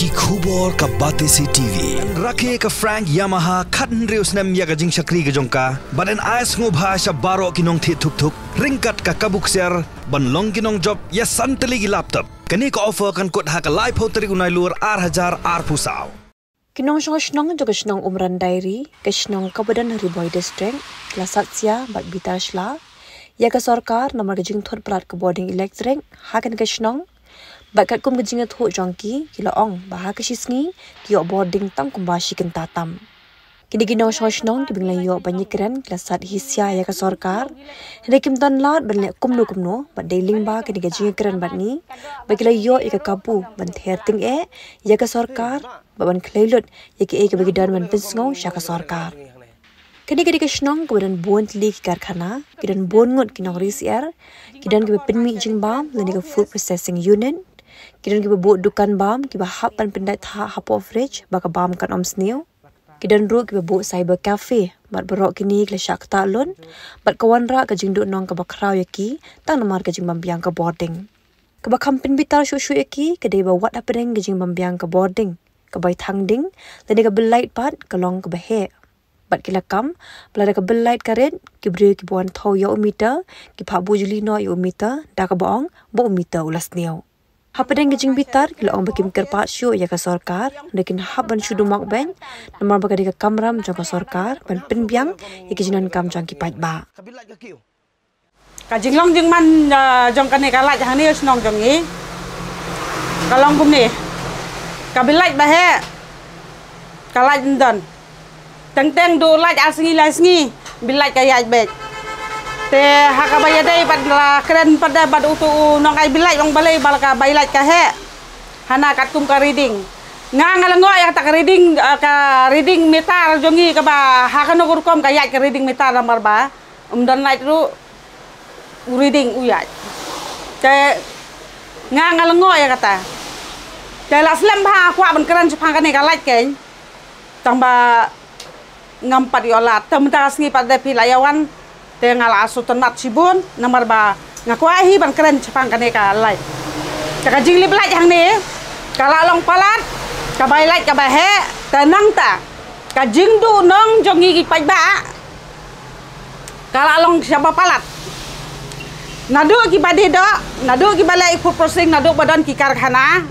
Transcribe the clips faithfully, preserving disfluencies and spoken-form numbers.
Ki khubor ka Batesi T V. Rakhe ka Frank Yamaha khathynriew snem ïa ka jingshakri ka jong ka, bad yn ai sngewbha sha baroh ki nongthied thuk thuk ryngkat ka kabu ksiar ban long ki nongjop ïa san tylli ki laptop. Kane ka offer kan kut ha ka laiphew tarik u Nailur ar hajar arphew saw. Ki nongshong shnong jong ka shnong Umran Diary, ka shnong kaba don ha Ri Bhoi District, ki la sat sia bad bitar shla ïa ka sorkar namar ka jingthut palat ka bording elektrik ha kane ka shnong. Bad katkum ka jingïathuh jong ki, ki la ong ba ha ka shisngi ki ïoh bording tang kumba shi kynta tam. Kine ki nongshong shnong kiba ngi la ïoh ban ïakren ki la sat hi sia ïa ka sorkar. Hynrei kim don lad ban leh kumno kumno bad dei lyngba kane ka jingïakren bad ngi ba ki la ïoh ïa ka kabu ban ther tyngeh ïa ka sorkar bad ban khlei lut ïa kiei kiba ki don ban pynsngew sha ka sorkar. Kane ka dei ka shnong kaba don bun tylli ki karkhana, ki don bun ngut ki nongri syiar, ki don kiba pynmih jingbam lane ka food processing unit, ki don kiba buh dukan bam kiba hap ban pyndait thah hapoh fridge ba ka bam kan ym sniew. Ki don ruh kiba buh cyber cafe, bad baroh kine ki la shah ktah lut bad ka wanrah ka jingduhnong kaba khraw ïa ki tang namar ka jingbym biang ka bording. Kaba kham pynbitar shuh shuh ïa ki ka dei ba wat hapdeng ka jingbym biang ka bording, ka bai thang ding lane ka bill light pat ka long kaba heh. Bad ki la kam ba lada ka bill light ka rit, ki briew kiba wan thew ïa u meter ki phah buh juli noh ïa u meter da kaba ong ba u meter u la sniew. Hapdeng ka jingbitar ki la ong ba kim kyrpad shuh ïa ka sorkar, hynrei kin hap ban shu dumok beit namar ba ka dei ka kamram jong ka sorkar ban pynbiang ïa ki jingdonkam jong ki paidbah. Ka jinglong jingman, ah, jong kane ka light hangne shnong jong ngi ka long kumne. Ka bill light ba heh, ka light ym don. Teng teng duh light ar sngi lai sngi, bill light ka ïaid beit. Te ha kaba ïadei bad la kren pat da bad uto u nongai bill light, ong balei ba la ka bai light ka heh. Hana katkum ka reading. Nga nga la ngoh ïa kata ka reading, ah, ka reading meter jong ngi kaba ha kano ka rukom ka ïaid ka reading meter namar ba ym don light ruh u reading u ïaid. Te nga nga la ngoh ïa kata. Te la slem ba nga kwah ban kren shaphang kane ka light kein. Tang ba ngam pat ïoh lad. Te mynta ka sngi pat de phi la ïa wan. Te nga la sngewtynnat shibun namar ba nga kwah hi ban kren shaphang kane ka light. Te ka jinglip light hangne ka la long palat, ka bai light kaba heh, te nangta ka jingduhnong jong ngi ki paidbah ka la long shaba palat. Naduh kiba dei doh, naduh kiba leh food processing, naduh ba don ki karkhana,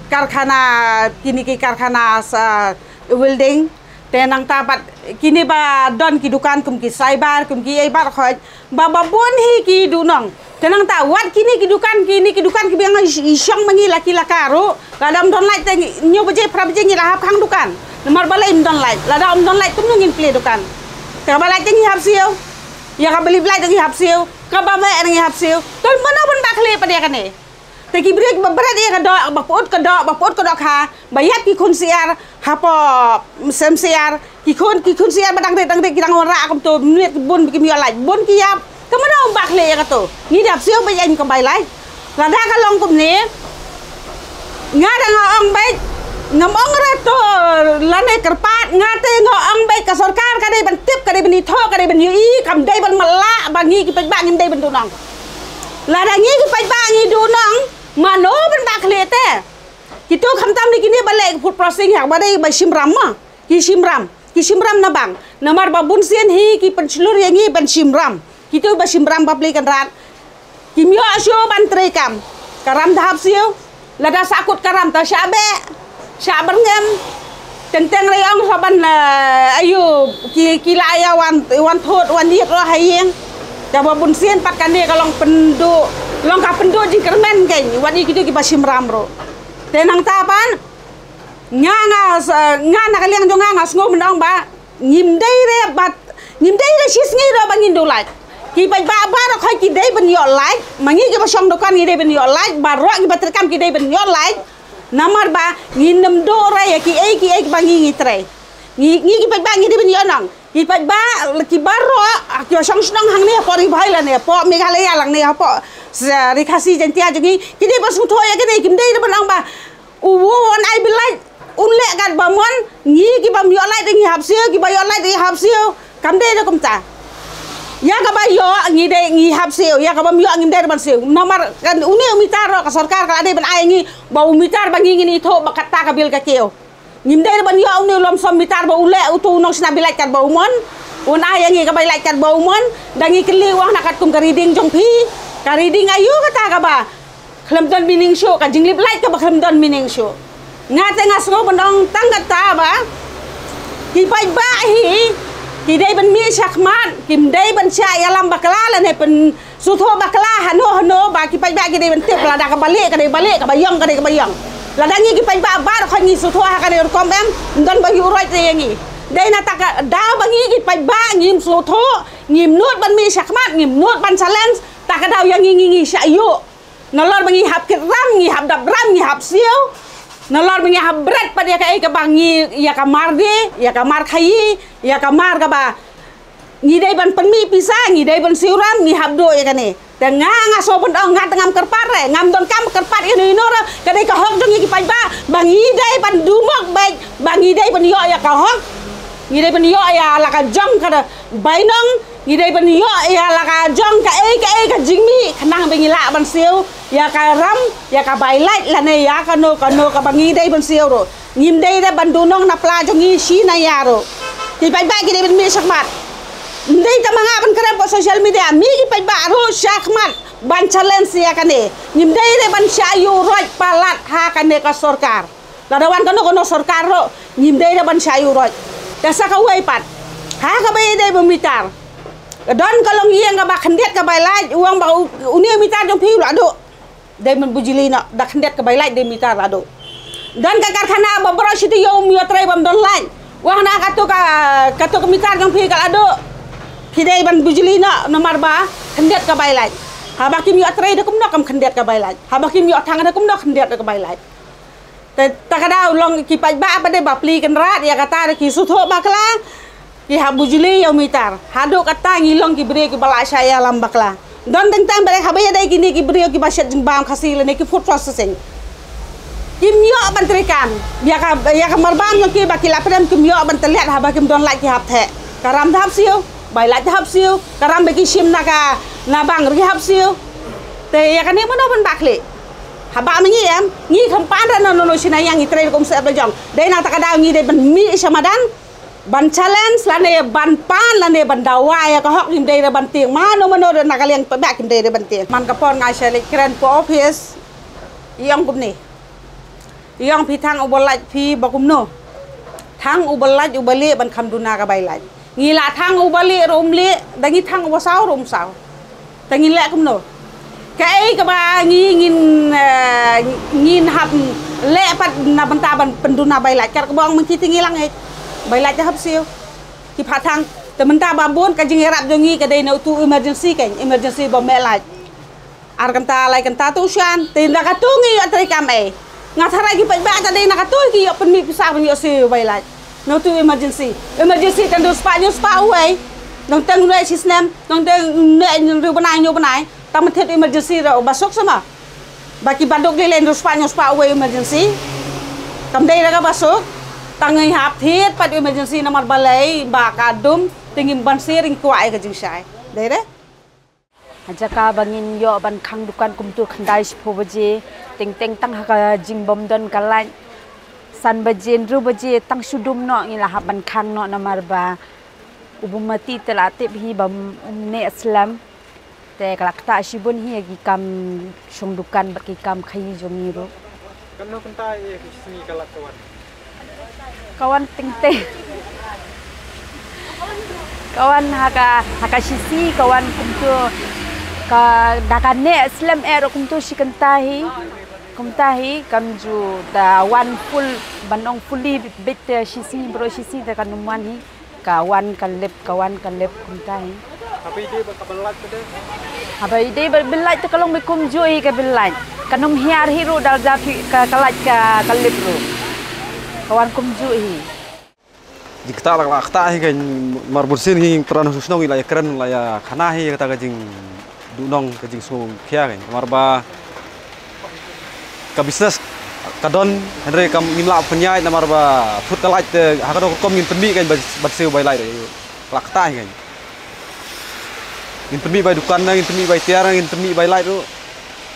karkhana, kine ki karkhana sa welding, te nangta pat kine ba don ki dukan kum ki cyber, kum ki ei bar khoj, ba ba bun hi ki duhnong. Te nangta wat kine ki dukan, kine ki dukan kiba ïa ngi shong ma ngi la ki la ka ruh, lada ym don light te ngi, hynñiew baje phra baje ngi la hap khang dukan. Namar balei ym don light, lada ym don light kumno ngin plie dukan. Te kaba light te ngi hap siew. Ïa kaba lip light te ngi hap siew. Kaba meh te ngi hap siew. Te mano ban ba khlieh pat ïa kane. Te ki briew ba bret ïa ka doh, ba put ka doh, ba put ka doh kha, ba ïap ki khun syiar hapoh sem syiar, ki khun, ki khun syiar ba dang rit dang rit ki dang wanrah kumto, mynmiet bun ba kim ïoh light, bun ki ïap. Te mano ba khlieh ïa kato. Ngi dap siew ba ïa ka bai light. Lada ka long kumne, nga dang ong beit, ngam ong re to lane kyrpad, nga te nga ong beit ka sorkar ka dei ban tip, ka dei ban ithuh, ka dei ban ïohi, kam dei ban matlah ba ngi ki paidbah ngim dei ban duhnong. Lada ngi ki paidbah ngi duhnong, mano ban ba khlieh te. Kito khamtam de kine ba leh food processing ha kaba dei ba shim ram ma. Ki shim ram, ki shim ram na bang. Namar ba bun sien hi ki pynshlur ïa ngi ban shim ram. Kito ba shim ram ba plie kan rat. Kim ïoh shuh ban trei kam. Ka ram da hap siew. Lada sah kut ka ram ta shah beh, shah byrngem. Teng teng re ong sa ban, eh, ayu ki, ki la ïa wan, wan thut, wan ïit ruh ha ïing. Kaba bun sien pat kane ka long pynduh, long ka pynduh jingkyrmen kein wat ïa kito kiba shim ram ruh. Te nangta pat nga, nga, nga na ka liang jong nga nga sngew ban ong ba ngim dei re bad ngim dei re shisngi ruh ba ngin duh light. Ki paidbah baroh khoit ki dei ban ïoh light, ma ngi kiba shong dukan ngi dei ban ïoh light, baroh kiba treikam ki dei ban ïoh light. Namar ba ngin ym duh re ïa kiei kiei kiba ngi ngi trei. Ngi, ngi ki paidbah ngi dei ban ïoh nong. Ki paidbah ki baroh kiba shong shnong hangne hapoh Ri Bhoi lane hapoh Meghalaya lane hapoh Ri Khasi Jaintia jong ngi, ki dei ban sngewthuh ïa kine, kim dei re ban ong ba u, u wan ai bill light un leh katba mon, ngi kiba ym ïoh light ngi hap siew, kiba ïoh light ngi hap siew. Kam dei da kumta. Ïa kaba ïoh ngi dei ngi hap siew, ïa kaba ym ïoh ngim dei ban siew. Namar kan une u mitar ruh ka sorkar ka la dei ban ai ngi ba u mitar ba ngi ngin ithuh ba kata ka bil ka kiew. Ngim dei ban ïoh une u lom som mitar ba u leh utu u nongshna bilait kat ba u mon. Un ai ïa ngi ka bilait kat ba u mon. Da ngi kylli wang na katkum ka reading jong phi. Ka reading aïu kata kaba khlem don meaning shuh, ka jinglip lait kaba khlem don meaning shuh. Nga te nga sngew ban ong tang kata ba ki paidbah hi ki dei ban mih shakhmat, kim dei ban shah ïalam bakla lane pyn suthuh bakla hano hano ba ki paidbah ki dei ban tip lada kaba lieh ka dei ba lieh, kaba ïong ka dei kaba ïong. Lada ngi ki paidbah baroh ngi suthuh ha kane rukom em, ym don ba ïuh roit ïa ngi. Dei na kata ka daw ba ngi ki paidbah ngim suthuh, ngim nud ban mih shakhmat, ngim nud ban challenge, kata ka daw ïa ngi ngi ngi shah ïuh. Nalor ba ngi hap kit ram, ngi hap dap ram, ngi hap siew. Nalor ba ngi hap bret pat ïa kaei kaba ngi, ïa ka mar die, ïa ka mar khaïi, ïa ka mar kaba ngi dei ban pynmih pisa, ngi dei ban siew ram, ngi hap duh ïa kane. Te nga nga sngew ban ong nga te ngam kyrpad re, ngam donkam kyrpad ïa no ïa no re, ka dei ka hok jong ngi ki paidbah ba ngi dei ban duh mok beit, ba ngi dei ban ïoh ïa ka hok. Ngi dei ban ïoh ïa la ka jong ka bainong, ngi dei ban ïoh ïa la ka jong kaei kaei ka jingmih khnang ba ngi lah ban siew ïa ka ram, ïa ka bilait lane ïa kano kano kaba ngi dei ban siew ruh. Ngim dei re ban duhnong na pla jong ngi shi na ïa ruh. Ki paidbah ki dei ban mih shakhmat. Ym dei tang ma nga ban kren ha social media, mih ki paidbah ruh shakhmat ban challenge ïa kane. Ngim dei re ban shah ïuh roit palat ha kane ka sorkar. Lada wan kano kano sorkar ruh ngim dei re ban shah ïuh roit. Te sa kawei pat, ha kaba ïadei bad mitar, ka don ka longïing kaba khyndiat ka bilait, u ong ba u, une u mitar jong phi u la duh. Dei ban bujli noh, da khyndiat ka bilait dei mitar la duh. Don ka karkhana ba baroh shi taïew um ïoh trei bym don lait. U ong na kato ka, kato ka mitar jong phi ka la duh. Phi dei ban bujli noh namar ba khyndiat ka bilait. Haba kim ïoh trei da kumno kam khyndiat ka bilait. Haba kim ïoh thang da kumno khyndiat ka bilait. Te kata ka daw long ki paidbah ba dei ba plie kynrad ïa kata re, ki suthuh bakla, ki hap bujli ïa u mitar. Haduh kata ngi long ki briew kiba la shah ïalam bakla. Don teng teng ba dei haba ïadei kine ki briew kiba shet jingbam Khasi lane ki food processing. Kim ïoh ban treikam ïa ka, ïa ka marbam jong ki ba ki la pdem, kim ïoh ban tylliat haba kim don lait ki hap theh. Ka ram te hap siew, bilait te hap siew, ka ram ba ki shim na ka, na bank ruh ki hap siew. Te ïa kane mano ban bah khlieh? Haba ma ngi em, ngi khlem pan re na no no shi na ïa, ngi trei kum sep la jong. Dei na kata ka daw ngi dei ban mih sha madan, ban challenge lane ban pan lane ban dawa ïa ka hok, ngim dei re ban tieng. Mano mano re na ka liang paidbah kim dei re ban tieng. Man ka por nga shah leit kren pa office, i ong kumne. I ong phi thang uba lait phi ba kumno? Thang uba lait uba lieh ban kham duna ka bilait. Ngi la thang uba lieh ruh um lieh, da ngi thang uba saw ruh um saw. Te ngin leh kumno? Kaei kaba ngi ngin, eh, ngin hap leh pat na bynta ban pynduna bilait. Kat kaba ong mynta te ngi la ngeit. Bilait te hap siew. Ki phah thang. Te mynta ba bun ka jingïarap jong ngi ka dei na utu emergency kein, emergency ba meh lait. Ar kynta lai kynta tu shan, te na katu ngi ïoh treikam ei. Nga tharai ki paidbah ta dei na katu ki ïoh pynmih pisa ban ïoh siew bilait. Na utu emergency. Emergency tang hynriew spah hynñiew spah uwei. Nongteng uwei shi snem, nongteng uwei hynriew bnai hynñiew bnai. Tang mynta emergency ruh ba suk sama. Ba ki baduk lei lei hynriew spah hynñiew spah uwei emergency. Kam dei re kaba suk. Tang ngi hap thied pat emergency namar balei ba ka dum te ngim ban siew, ngi kwah ïa ka jingshai. Dei re? Ha jaka ba ngin ïoh ban khang dukan kumtu khyndai shiphew baje, teng teng tang ha ka jingbym don ka lait. San baje, hynriew baje, tang shu dum noh ngi la hap ban khang noh namar ba u bym mati te la tip hi ba um neh slem. Te ka la ktah shibun hi ïa ki kam shong dukan bad ki kam khaïi jong ngi ruh. Katno kynta ïa ki sngi ka lait ka wan? Ka wan teng teng. Ka wan ha ka, ha ka shi sngi ka wan kumtu, ka da ka neh slem eh ruh kumtu shi kynta hi. Kumta hi kam ju da wan full, ban ong fully bit, eh, shi sngi baroh shi sngi te kan ym wan hi. Ka wan ka lip, ka wan ka lip kumta hi. Haba ïadei bad ka bil lait te? Haba ïadei bad bil lait te ka long beit kumjuh hi ka bil lait. Kan ym hiar hi ruh da la jia phi ka, ka lait ka, ka lip ruh. Ka wan kumjuh hi. Jingktah la, la ktah hi kein, mar bun sien hi trai na shnong ngi la ïakren la ïakhana hi kata ka jingduhnong ka jingsngewkhia kein. Namar ba ka business ka don, hynrei kam ngim lah pynïaid namar ba thut ka lait te ha kano ka rukom ngin pynmih kein ba, ba siew ba lait re. La ktah hi kein. Ngin pynmih bai dukan na, ngin pynmih bai tiar na, ngin pynmih bai light ruh.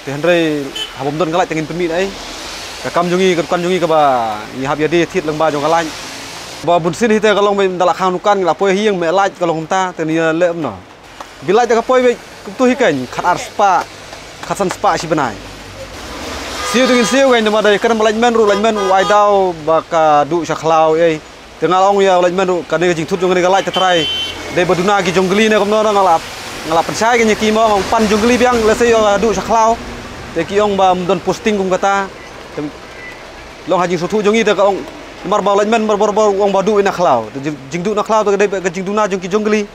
Te hynrei haba ym don ka light te ngin pynmih na ei. Ka kam jong ngi, ka dukan jong ngi kaba ngi hap ïa die thied lyngba jong ka light. Ba bun sien hi te ka long ba ynda la khang dukan ngi la poi hi ïeng meh light ka long kumta te ngi leh kumno. Bill light te ka poi beit kumto hi kan khat ar spah, khat san spah shi bnai. Siew te ngin siew kan te ma dei kren ba lineman ruh, lineman u ai daw ba ka duh sha khlaw ei. Te nga la ong ïa u lineman ruh kane ka jingthut jong kane ka light te trai. Dei ba duna ki jong kali ne kumno nga la, nga la pynshai kan ïa ki mo nga ong pan jong kali biang lehse ïoh duh sha khlaw. Te ki ong ba ym don posting kum kata. Te long ha jingsngewthuh jong ngi te ka ong namar ba u lineman mar bor bor u ong ba duh ïa na khlaw. Te jing, jingduh na khlaw te ka dei ka jingduna jong ki jong kali.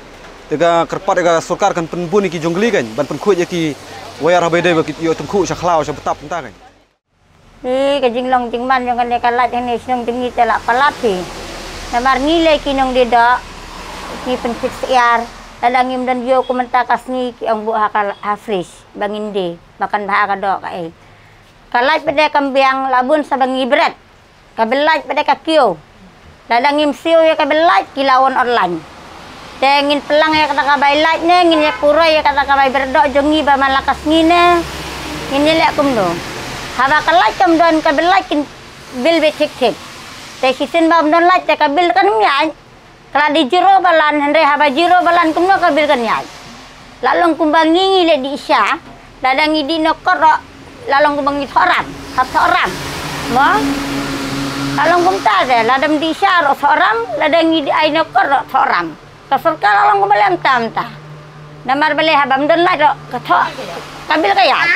Te ka kyrpad ïa ka sorkar kan pynbun ïa ki jong kali kan ban pynkhuid ïa ki wire haba ïadei ba ki ïoh tyngkhuh sha khlaw sha btap kumta kan. Hi ka jinglong jingman jong kane ka light hangne shnong jong ngi te la palat hi. Namar ngi lei ki nongdie doh ngi pynkhih syiar. Lada ngim don ïoh kum mynta ka sngi ki ong buh ha ka ha fridge ba ngin die ba kan bha ka doh kaei. Ka light pat de kam biang la bun sa ba ngi bret. Ka bill light pat de ka kiew. Lada ngim siew ïa ka bill light ki la wan online. Te ngin pynlang ïa kata ka bai light ne ngin ïa puroi ïa kata ka bai bret doh jong ngi ba man la ka sngi ne. Ngin ïa leh kumno. Haba ka light kam don ka bill light kin bill beit thik thik. Te shisien ba ym don light te ka bill kan ym ïaid. Ka la dei zero balance hynrei haba zero balance kumno ka bill kan ïaid. La long kumba ngi ngi leh dih sha, lada ngi dih nokor ruh, la long kumba ngi thoh ram, ha thoh ram. Mo? La long kumta te, lada ym dih sha ruh thoh ram, lada ngi dih ai nokor ruh thoh ram. Ka sorkar la long kumba leh mynta mynta. Namar balei haba ym don light ruh ka thoh, ka bill ka ïaid.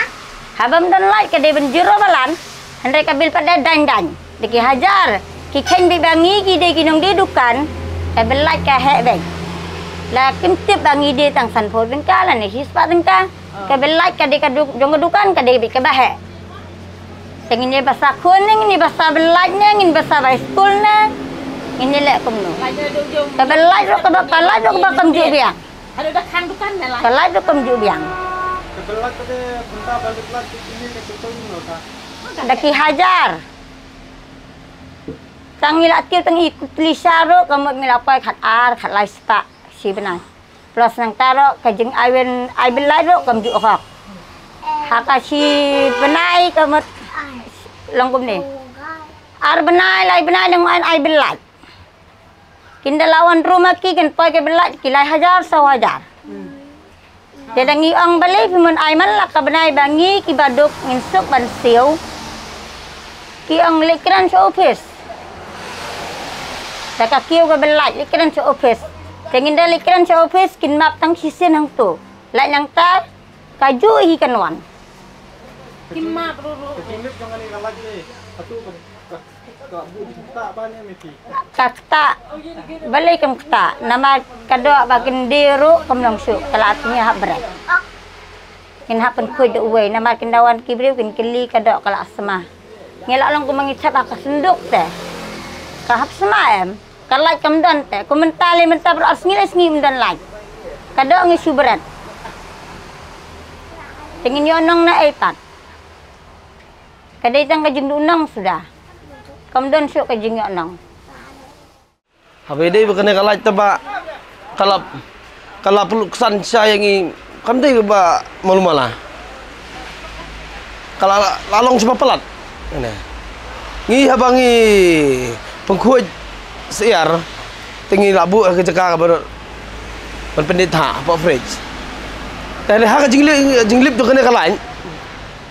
Haba ym don light ka dei ban zero balance, hynrei ka bill pat de dang dang. Da ki hajar, ki kheiñ beit ba ngi ki dei ki nongdie dukan, ka bill light ka heh beit. La kim tip ba ngi die tang sanphew tyngka lane shispah tyngka. Ka bill light ka dei ka duk, jong ka dukan ka dei beit kaba heh. Te ngin ïa basa khun ne, ngin ïa basa bill light ne, ngin basa bai skul ne, ngin ïa leh kumno. Ka bill light ruh kaba, ka light ruh kaba kam ju biang. Haduh da khang dukan ne la. Ka light ruh kam ju biang. Ka bill light ka dei bynta ba light light tu sini ka tu tu ni lo ka. Da ki hajar. Tang ngi la kiew tang i kut li sha ruh ka mut ngi la poi khat ar khat lai spah shi bnai. Plus nangta ruh ka jing ai wen ai bill light ruh kam ju hok. Ha ka shi bnai ka mut long kumne. Ar bnai lai bnai nang ai bill light. Kin da la wan rum ha ki kin poi ka bill light ki lai hajar saw hajar. Te da ngi ong balei phi mon ai man la ka bnai ba ngi kiba duk ngin suk ban siew. Ki ong leit kren sha office. Da ka kiew ka bill light leit kren sha office. Te ngin da leit kren sha office kin map tang shisien hangto. Light nangta ka ju hi kan wan. Ki map ruh ruh. Ka jinglip jong kane ka light ne. Atu ka, ka, ka buh jingktah ba ne me phi. Ka ktah. Balei kam ktah. Namar ka doh ba kin die ruh kam long shuh ka la ap ngi hap bret. Kin hap pynkhuid da uwei namar kin da wan ki briew kin kylli ka doh ka la sma. Ngi la long kumba ngi thep ha ka synduk te. Ka hap sma em. Ka light kam don te, kum mynta lei mynta baroh ar sngi lai sngi ym don light. Ka doh ngi shu bret. Te ngin ïoh nong na ei pat. Ka dei tang ka jingduh nong suda. Kam don shuh ka jingïoh nong. Haba ïadei ba kane ka light te ba ka la, ka la pynlut ksan sha ïa ngi kam dei kaba malu mala. Ka la, la long sha ba palat. Kane. Ngi haba ngi pynkhuid syiar te ngi la buh ha ka jaka kaba ban pyndit ha hapoh fridge. Te ha ka jinglip, jinglip jong kane ka light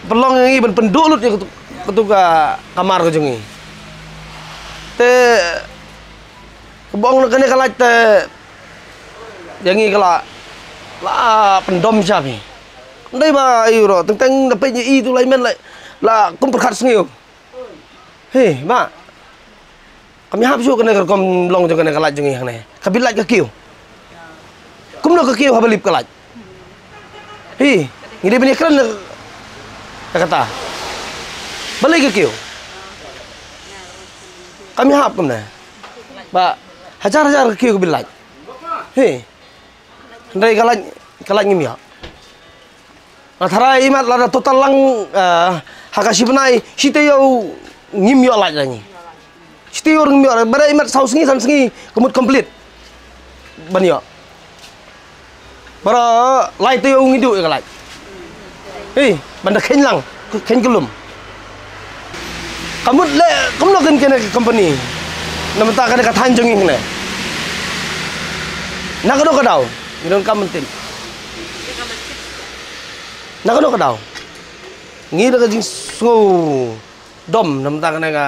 pynlong ïa ngi ban pynduh lut ïa katu, katu ka kamar ka jong ngi. Te Ka bong na kane ka light te ïa ngi ka la, la pyndom sha phi. Ndai ba ïu ro teng teng da peit ïa i tu lai men lai la kum pyrkhat sngew. He ba kam ïahap shuh kane ka rukom long jong kane ka light jong ngi hangne. Ka bill light ka kiew. Kumno ka kiew haba lip ka light. Hi, ngi dei ban ïakren na kata. Balei ka kiew? Kam ïahap kumne. Ba hajar hajar ka kiew ka bill light. Hi. Hynrei ka light, ka light ngim ïoh. Nga tharai imat lada total lang, eh, ha ka shi bnai shi taïew ngim ïoh light la ngi. Shi taïew ngim ïoh, ba dei imat saw sngi san sngi ka mut complete. Ban ïoh. Para lai te u ngi duh ïa ka light. Hei, ban da kheiñ lang, kheiñ ka lum. Ka mut leh kumno kin kane ka company. Na mynta kane ka thaiñ jong ngi kane. Na kano ka daw, ngi donkam ban tip. Na kano ka daw. Ngi da ka jingsngew dom na mynta kane ka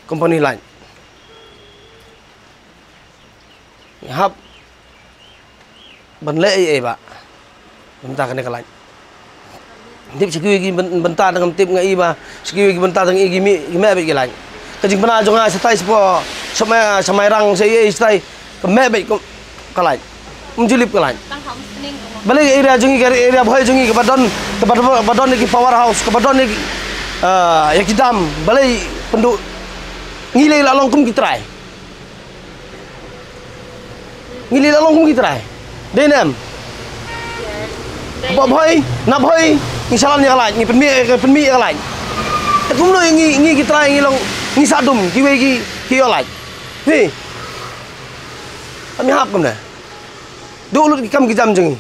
company light. Ngi hap ban leh ei ei ba mynta kane ka light. Tip sha kiwei ki byn-, bynta dang tip nga i ba sha kiwei ki bynta dang i ki mih, ki meh beit ki light. Ka jingpynah jong nga shatai shapoh sha Mai, sha Mairang sha ei ei shatai ka meh beit ka, ka light. Ym ju lip ka light. Balei ka area jong ngi, ka area Bhoi jong ngi kaba don, kaba, kaba don ïa ki power house, kaba don ïa ki, ah, ïa ki dam, balei pynduh ngi lei la long kum ki trai. Ngi lei la long kum ki trai. Dei ne em? Ba Bhoi, na Bhoi ngi shalan ïa ka light, ngi pynmih, ngi pynmih ïa ka light. Te kumno ngi, ngi ki trai ngi long, ngi sah dum kiwei ki, ki ïoh light. Hi. Kam ïahap kumne. Duh lut ki kam ki jam jong ngi.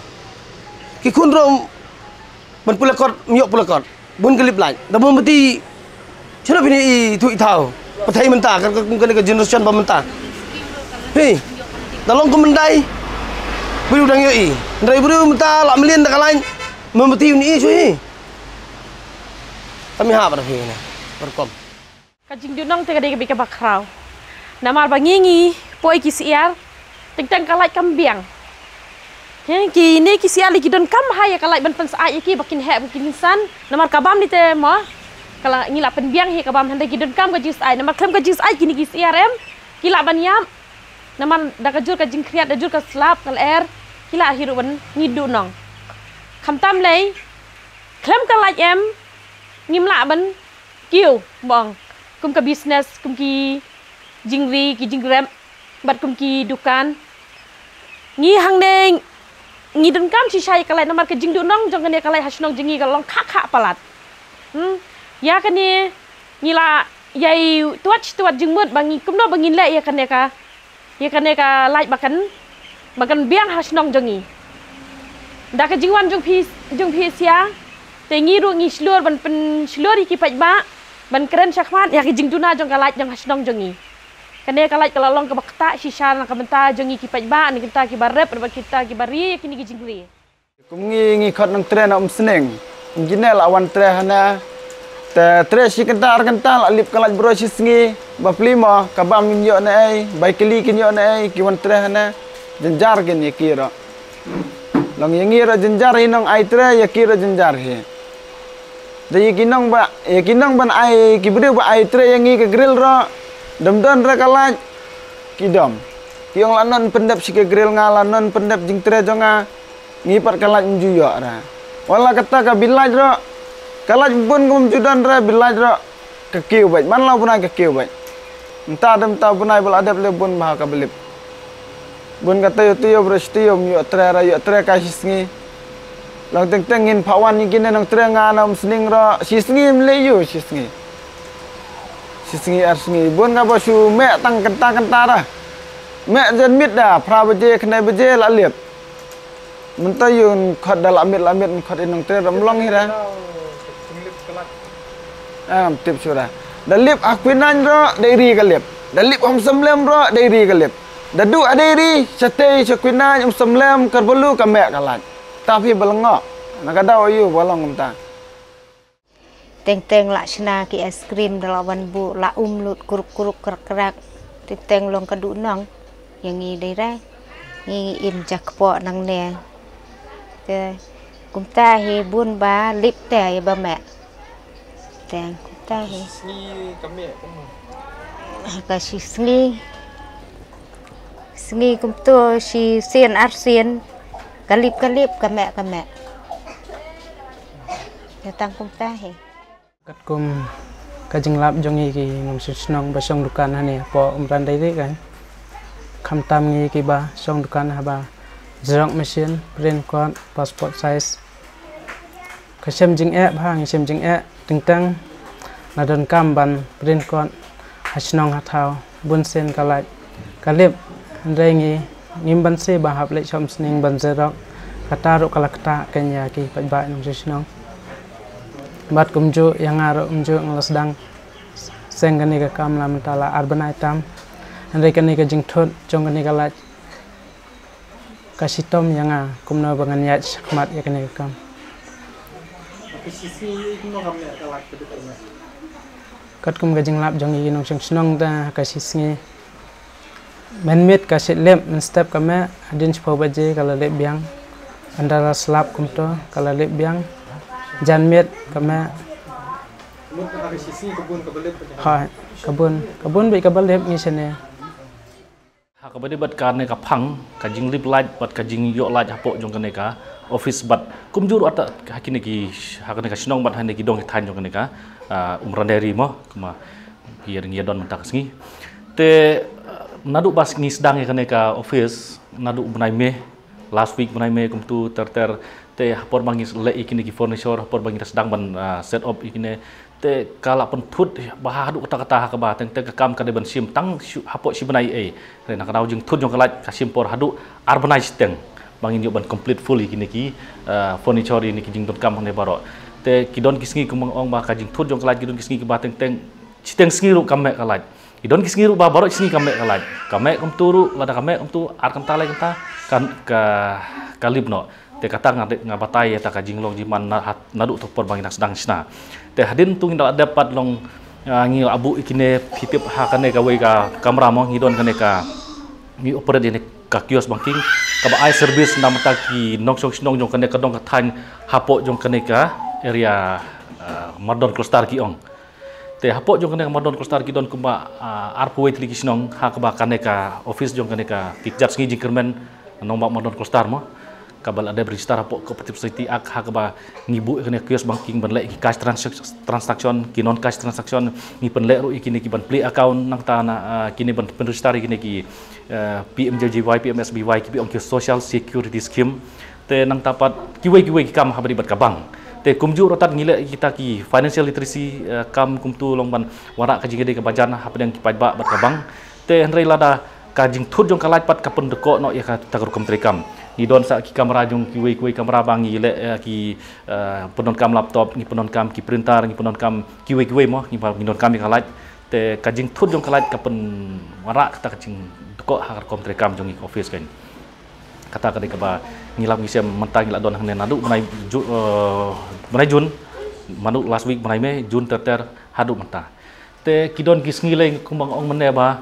Ki khun ruh ban pule kot, ym ïoh pule kot. Bun ka lip light. Da bun bati. Shano phin ïohi ithuh ithaw. Pathai mynta, ka, ka, ka, ka generation ba mynta. Hi. Da long kum myndai. Briew dang ïohi. Hynrei briew mynta la mlien da ka light. Mynbati un ïohi shuh hi. Kam ïahap ruh hi na. Ka rukom. Ka jingduhnong te ka dei ka bit kaba khraw. Namar ba ngi ngi poi ki syiar, teng teng ka light kam biang. He, kine ki syiar lei ki donkam ha ïa ka light ban pynsyaid ïa ki ba kin heh ba kin san. Namar ka bam lei te mo, ka la, ngi la pynbiang hi ka bam, hynrei ki donkam ka jingsyaid. Namar khlem ka jingsyaid kine ki syiar em, ki lah ban ïap. Namar da ka jur ka jingkhriat, da jur ka slap, ka lyer, ki lah hi ruh ban ngin duhnong. Khamtam lei, khlem ka light em, ngim lah ban kiew, mong. Kum ka business, kum ki jingri, ki jingrep, bad kum ki dukan. Ngi hangne, ngi donkam shisha ïa ka light namar ka jingduhnong jong kane ka light ha shnong jong ngi ka long khah khah palat. Hmm. Ïa kane, ngi la ïai tuat shi tuat jingmut ba ngi kumno ba ngin leh ïa kane ka Ïa kane ka light ba kan, ba kan biang ha shnong jong ngi. Da ka jingwan jong phi, jong phi sha, te ngi ruh ngi shlur ban pynshlur ïa ki paidbah, ban kren shakhmat ïa ka jingduna jong ka light jong ha shnong jong ngi. Kane ka light ka la long kaba ktah shisha na ka bynta jong ngi ki paidbah, na ka bynta kiba rep, na ka bynta kiba ri, ïa kine ki jingri. Kum ngi ngi khot nongtrei na Umsning. Ngi ne la wan trei hana. Te trei shi kynta ar kynta la lip ka light bro shi sngi. Ba pli mo ka bam kin ïoh ne ei, bai kli kin ïoh ne ei, ki wan trei hana. Jynjar kin ïa ki ro. Long ïa ngi ro jynjar hi nong ai trei ïa ki ro jynjar hi. Da ïa ki nong ba, ïa ki nong ban ai ki briew ba ai trei ïa ngi ka grill ro. Dam don re ka light. Ki dom. Ki ong la non pyndep shi ka grill nga la non pyndep jingtrei jong nga. Ngi pat ka light ym ju ïoh ra. Wala kata ka bill light ro. Ka light bun kum ju don ra bill light ro. Ka kiew bad. Man la bun ai ka kiew bad. Mynta dam ta bun ai ba la dep le bun ba ka blip. Bun ka taïew taïew bro shi taïew ym ïoh trei ra ïoh trei ka shi sngi. Long teng teng ngin pha wan ïa kine nongtrei nga na Umsning ro. Shi sngi ym leh ïoh shi sngi. Shi sngi ar sngi. Bun ka ba shu meh tang kynta kynta ra. Meh jan miet da. Phra baje khyndai baje la lip. Mynta ïa un khot da la miet la miet un khot in nongtrei ram long hi ra. Am tip shu ra. Da lip ha Kwinain ro da ri ka lip. Da lip ha Umsymlem ro da ri ka lip. Da duh ha da ri shatei sha Kwinain Umsymlem Kharbalu ka meh ka light. Ta phi ba la ngoh. Na ka daw aïu ba long kumta. Teng teng la shna ki ice cream da la wan buh la um lut kruk kruk krak krak. Teng teng long ka duhnong. Ïa ngi dei re. Ngi im ja kpoh nangne. Te kumta hi bun ba lip te ïa ba meh. Teng kumta hi. Ka shi sngi. Sngi kumto shi sien ar sien. Ka lip ka lip ka meh ka meh. Ïa tang kumta hi. Katkum ka jinglap jong ngi ki nongshong shnong ba shong dukan hangne hapoh Umran Dairy kan. Khamtam ngi kiba shong dukan haba xerox machine, print kot, passport size. Ka shem jingeh bha ngi shem jingeh teng teng. Na donkam ban print kot ha shnong ha thaw. Bun sien ka light ka lip. Hynrei ngi ngim banse ba hap leit sha Umsning ban xerox. Kata ruh ka la kata kein ïa ki paidbah nongshong shnong. Bad kumjuh ïa nga ruh kumjuh nga la sdang seng kane ka kam la mynta la ar bnai tam. Hynrei kane ka jingthut jong kane ka light ka shitom ïa nga kumno ba ngan ïaid shakhmat ïa kane ka kam. Katkum ka jinglap jong i nongshong shnong te ha ka shisngi mynmiet ka shait lip, mynstep ka meh, hadien shiphew baje ka la lip biang. Ynda la slap kumto ka la lip biang. Janmiet ka meh. Hooid, ka bun, ka bun beit kaba lip ngi shane. Ha kaba ïadei bad kane ka phang, ka jinglip light bad ka jingïoh light hapoh jong kane ka office bad kumjuh ruh ata ha kine ki, ha kane ka shnong bad ha kine ki dong ki thaiñ jong kane ka, ah, Umrandai Ri mo, kumba ki ïa don mynta ka sngi. Te, ah, naduh ba ngi sdang ïa kane ka office naduh bnai May, last week bnai May kumtu ter ter. Te ha por ba ngi leh ïa kine ki furniture, ha por ba ngi sdang ban, ah, set up ïa kine, te ka la pynthut bha haduh katta katta ha kaba teng teng ka kam ka dei ban shim tang shu, hapoh shi bnai ei. Hynrei na ka daw jingthut jong ka light ka shim por haduh ar bnai shiteng ba ngin ïoh ban complete full ïa kine ki, ah, furniture, ïa kine ki jingdonkam hangne baroh. Te ki don ki sngi kumba nga ong ba ka jingthut jong ka light ki don ki sngi kiba teng teng shiteng sngi ruh kam meh ka light. Ki don ki sngi ruh ba baroh shi sngi kam meh ka light. Kam meh kumtu ruh, lada kam meh kumtu ar kynta lai kynta ka, ka, ka lip noh. Te kata nga, nga batai ïa kata ka jinglong jingman na, naduh tu por ba ngi dang sdang shna. Te hadien tu ngi da la dep pat long, ah, ngi la buh ïa kine, phi tip ha kane kawei ka kamra mo, ngi don kane ka, ngi operate ïa kane ka kiosk banking kaba ai service na bynta ki nongshong shnong jong kane ka dong ka thaiñ hapoh jong kane ka area, ah, Mardon Cluster ki ong. Te hapoh jong kane ka Mardon Cluster ki don kumba, ah, arphew wei tylli ki shnong ha kaba kane ka office jong kane ka, ki kjat sngi jingkyrmen Nongbah Mardon Cluster mo, kaba la dep register hapoh Cooperative Society Act, ha kaba ngi buh ïa kane ka kiosk banking ban leh ki cash transac-, transaction, ki non cash transaction, ngi pynleh ruh ïa kine ki ban plie account, nangta na, ah, kine ban pynregister ïa kine ki, ah, P M J J Y, P M S B Y, kiba ong ki Social Security Scheme. Te nangta pat kiwei kiwei ki kam haba ïadei bad ka bank. Te kumjuh ruh tad ngi leh kita ki financial literacy, eh, kam kumtu long ban wanrah ka jingïadei kaba jan hapdeng ki paidbah bad ka bank. Te hynrei lada ka jingthut jong ka light pat ka pyndkoh noh ïa kata ka rukom treikam. Ngi don sa ki kamra jong kiwei kiwei kamra ba ngi leh, eh, ki, eh, pyndonkam laptop, ngi pyndonkam ki printer, ngi pyndonkam kiwei kiwei mo, ngi ba, ngi donkam ïa ka light. Te ka jingthut jong ka light ka pynwanrah kata ka jingdkoh ha ka rukom treikam jong ngi ka office kan. Kata ka dei kaba ngi lap ngi shem mynta ngi la don hangne naduh bnai Ju-, eh, bnai Jun, naduh last week bnai May, Jun ter ter haduh mynta. Te ki don ki sngi lei kumba nga ong mynne ba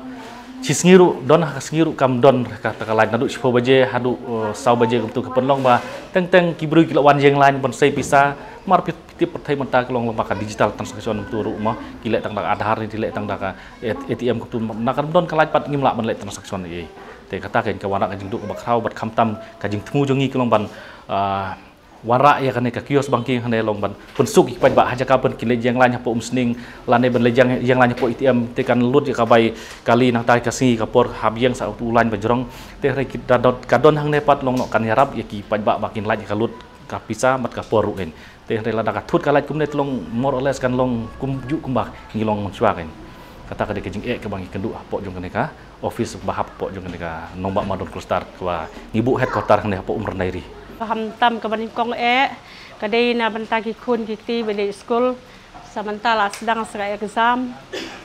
shi sngi ruh don, ha ka sngi ruh kam don kata ka light, naduh shiphew baje haduh, eh, saw baje kumtu. Ka pynlong ba teng teng ki briew ki la wan ïeng line ban sei pisa, mar phi tip pyrthei mynta ka long lem bad ka digital transaction kumtu ruh mo, ki leh tang da ka Aadhaar ne ki leh tang da ka A T M kumtu. Na ka don ka light pat ngim lah ban leh transaction ei. Te kata kein ka wanrah ka jingduh kaba khraw bad khamtam ka jingthmu jong ngi ka long ban, ah, wanrah ïa kane ka kiosk banking hangne long ban pynsuk ïa ki paidbah ha jaka ban kin leit ïeng line hapoh Umsning lane ban leit ïeng, ïeng line hapoh A T M, te kan lut ïa ka bai kali nangta ka sngi ka por hap ïeng sa utu u line ba jrong. Te hynrei ki da don, ka don hangne pat long noh kan ïarap ïa ki paidbah ba kin lait ïa ka lut ka pisa bad ka por ruh kein. Te hynrei lada ka thut ka light kumne te long more or less kan long kumjuh kumba ngi long mynshuwa kein. Kata ka dei ka jingeh kaba ngi kynduh hapoh jong kane ka office ba hap hapoh jong kane ka Nongbah Mardon Cluster kaba ngi buh headquarter hangne hapoh Umrandai Ri. Khamtam kaba nyngkong eh ka dei na bynta ki khun ki kti ba leit skul. Sa mynta la sdang sa ka exam.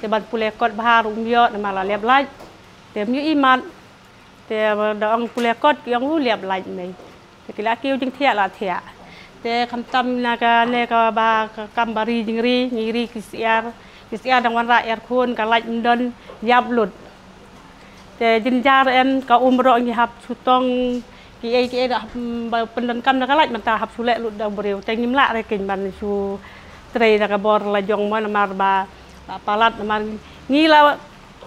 Te ban pule kot bha ruh ym ïoh namar la lep light. Te ym ïoh imat. Te da ong pule kot ki ong u lep light mei. Te ki la kiew jingthiah la thiah. Te khamtam na kane kaba ka kam ba ri jingri, ngi ri ki syiar. Ki syiar dang wanrah ïar khun ka light ym don, ïap lut. Te jynjar en ka um ruh ngi hap shu tong kiei kiei da hap, mm, ba pyndonkam da ka light mynta hap shu leh lut da u briew. Te ngim lah re kein ban shu trei da ka bor la jong mo namar ba la palat namar ngi la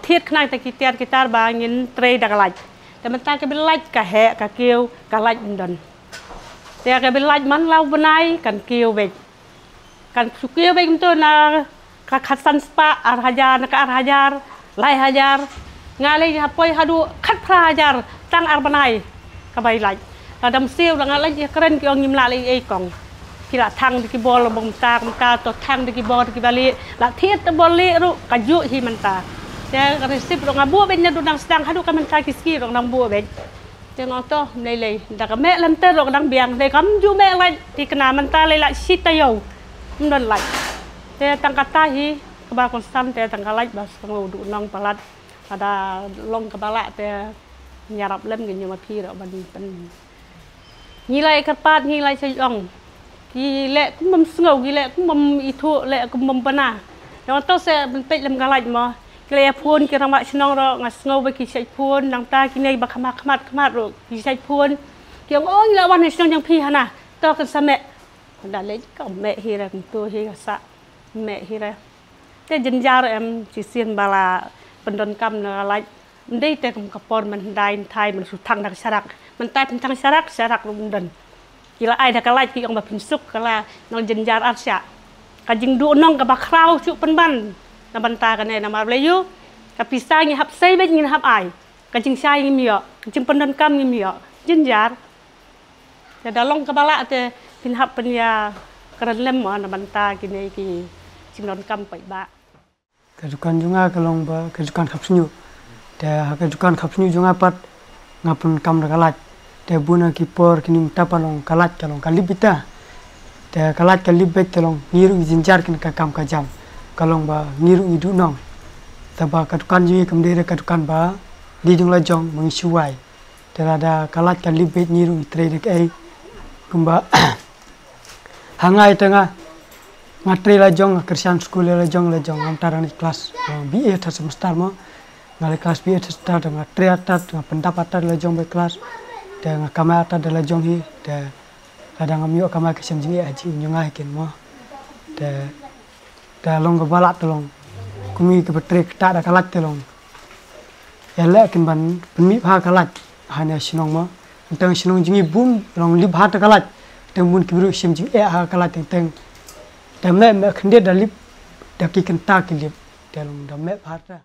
thied khnang te ki tiar ki tar ba ngin trei da ka light. Te mynta ka bil light ka heh ka kiew ka light ym don. Te ka bil light man la u bnai kan kiew beit. Kan shu kiew beit kumto na ka khatsan spah, ar hajar, na ka ar hajar, lai hajar. Nga leit ha poi haduh khatphra hajar tang ar bnai ka bai light. Lada mynsiew da nga leit ïakren ki ong ngim lah leh ei kong. Ki la thang da ki bor la bong mta mta to thang da ki bor da ki bali. La thied da bor leh ruh ka juh hi mynta. Te ka receipt ruh nga buh beit naduh nang sdang haduh ka mynta ki sngi ruh nang buh beit. Te nga to mlei lei da ka meh lem te rok dang biang te kam ju meh lait ti kena mynta lei lait shi taïew. Ym don lait. Te tang kata hi kaba kongsan te tang ka lait ba sngewduh nong palat. Ada long kaba lah te nyarap lem ke nyuma phi rok ban pen. Ngi lai kyrpad ngi lai sa ong. Ki leh kum bym sngew ki leh kum bym ithuh leh kum bym bana. Nong to se ban peit lem ka lait mo. Ki leh phone ki rang ba shnong rok nga sngew ba ki sait phone nang ta ki nei ba khmat khmat khmat rok ki sait phone. Ki ong ong la wan shnong jang phi hana. To kan sa meh. Da leh ka meh hi ra kum tu hi ka sa meh hi ra. Te jynjar em shisien ba la pyndonkam na ka lait. Ym dei te kum ka por mynhyndai hynthai mynsuthang da ka sharak. Mynta pynthang sharak sharak ruh ym don. Ki la ai da ka lait ki ong ba pynsuk ka la nang jynjar ar shah. Ka jingduh nong kaba khraw shuh pynban na bynta kane namar balei ïoh ka pisa ngi hap sei beit ngin hap ai. Ka jingshai ngim ïoh, ka jingpyndonkam ngim ïoh. Jynjar. Te da long kaba lah te phin hap pynïa kren lem mo na bynta kine ki jingdonkam paidbah. Ka dukan jong nga ka long ba ka dukan khap sñiuh. Te ha ka dukan khap sñiuh jong nga pat nga pyndonkam da ka lait. Te bun na ki por kini mynta pat long ka lait ka long ka lip beit ta. Te ka lait ka lip beit te long ngi ruh ngi jynjar kin ka kam ka jam. Ka long ba ngi ruh ngi duh nong. Te ba ka dukan jong ngi kam dei re ka dukan ba ngi jong la jong ma ngi shuwai. Te lada ka lait ka lip beit ngi ruh ngi trei da kaei kumba ha nga ita nga nga trei la jong nga kyrshan skul la jong la jong ngam tar ni klas B A third semester mo nga le klas B A third semester nga trei atat nga pyndap atat la jong ba klas te nga kamai atat da la jong hi te lada ngam ïoh kamai ka shem jingeh ha jingim jong nga hi kin mo te Te long kaba lah te long. Kum ngi kaba trei kata da ka lait te long. Ïa leh kin ban pynmih bha ka lait. Hane shnong ma. Teng shnong jong ngi bun long lip bha te ka lait. Teng bun ki briew shim jingeh ha ka lait teng teng. Te meh meh khyndiat da lip. Da ki kynta ki lip. Te long da meh bha te.